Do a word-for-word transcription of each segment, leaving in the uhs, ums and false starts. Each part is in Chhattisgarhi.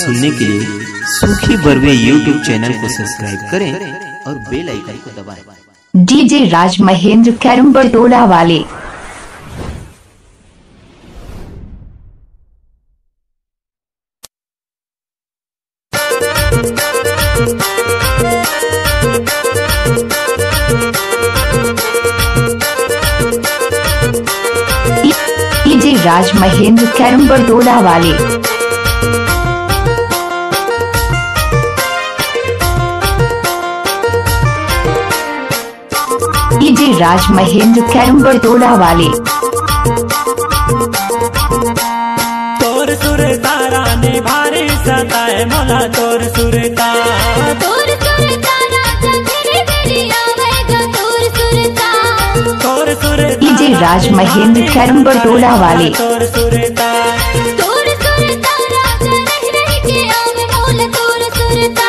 सुनने के लिए सूखी बरवे YouTube चैनल को सब्सक्राइब करें और बेल आइकन को दबाएं। डीजे राज महेंद्र कैरम बटोला वाले। डीजे राज महेंद्र कैरम बटोला वाले। डीजे राज महेंद्र कैरम बटोला वाले। तोर सुरता रानी भारी सताए मोला तोर सुरता। तोर सुरता राजा तेरे मेरी आवेगा तोर सुरता। तोर सुरता डीजे राज महेंद्र कैरम बटोला वाले। तोर सुरता। तोर सुरता राजा रह रह के आवे मोला तोर सुरता।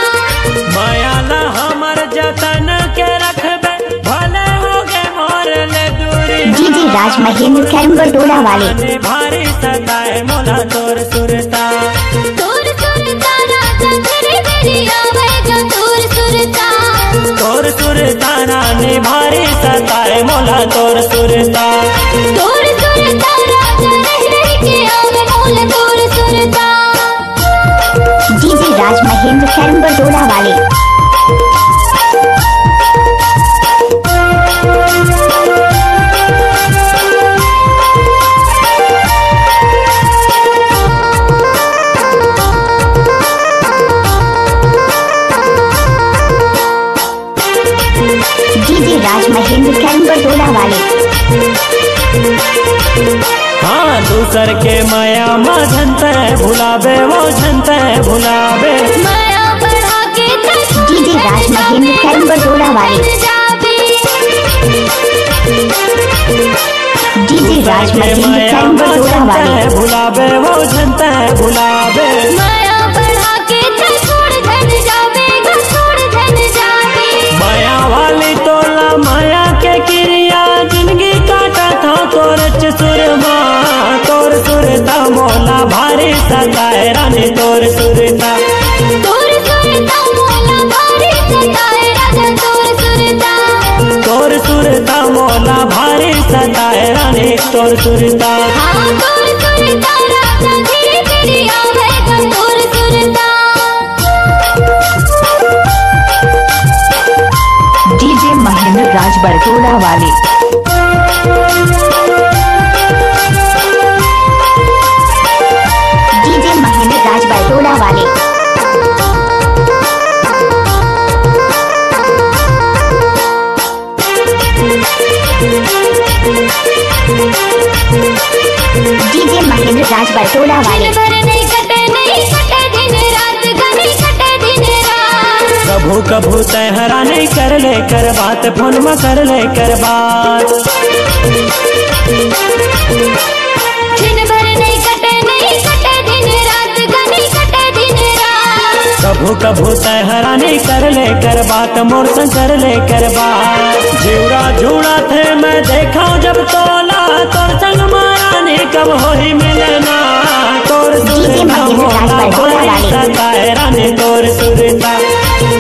माया ला हमर जतन के रखबे भले होगे मोर ले दूरी। डीजे राज महेंद्र कैरम बटोला वाले। भारी सताए मोला तोर सुरता। तोर सुरता राजा तेरे मेरी आवेगा तोर सुरता। तोर सुरता रानी भारी सताए मोला तोर सुरता। तोर सुरता राजा रह रह के आवे मोला तोर सुरता। डीजे राज महेंद्र कैरम बटोला वाले। डीजे राज महेंद्र कैरम बटोला वाले। हाँ, दूसर के माया मा झन तैं भुलाबे, वो झन तैं भुलाबे। माया बढ़ा के तैं डीजे राज महेंद्र कैरम बटोला वाले। डीजे राज महेंद्र कैरम बटोला वाले। भुलाबे, वो झन तैं भुलाबे। माया बढ़ा के तैं छोड़ झन जाबे, छोड़ झन जाबे। माया वाली तोला माया के किरिया, जिंदगी काटत हँव तोर सुरमा। तोर सुरता मोला भारी सताए रानी तोर सुरता। तोर सुरता मोला भारी सताए राजा तोर सुरता। तोर सुरता मोला भारी सताए रानी तोर सुरता। हाँ, तोर सुरता राजा धीरे धीरे आवेगा तोर सुरता। डीजे महेंद्र राज बरटोला वाले। डीजे महेंद्र राज बरटोला वाले। डीजे महेंद्र राज बरटोला वाले। दिन भर नहीं कटे, नहीं कटे दिन रात, गनी कटे दिन रात। कभू कभू तैं हरा नहीं कर ले कर बात, फोन में कर ले कर बात। दिन भर नहीं कटे, नहीं कटे दिन रात, गनी कटे दिन रात। कभू कभू तैं हरा नहीं कर ले कर बात, मोर संग कर ले कर बात। जीवरा जुड़ा थे मैं देखा जब तोला, तोर संग मारा नहीं कब होही मिलना। तोर डीजे सुरता महेंद्र राज मोला बरटोला भारी वाले। सताए रानी तोर सुरता।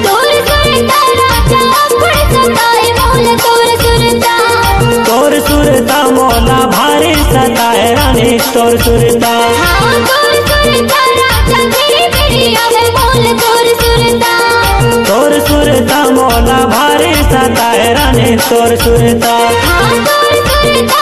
तोर सुरता राजा अब्बड़ सताए मोला तोर सुरता। तोर सुरता मोला भारी सताए रानी तोर सुरता। हाँ, तोर सुरता राजा तेरी मेरी आवे मोला तोर सुरता। तोर सुरता मोला भारी सताए रानी तोर सुरता। हाँ, तोर सुरता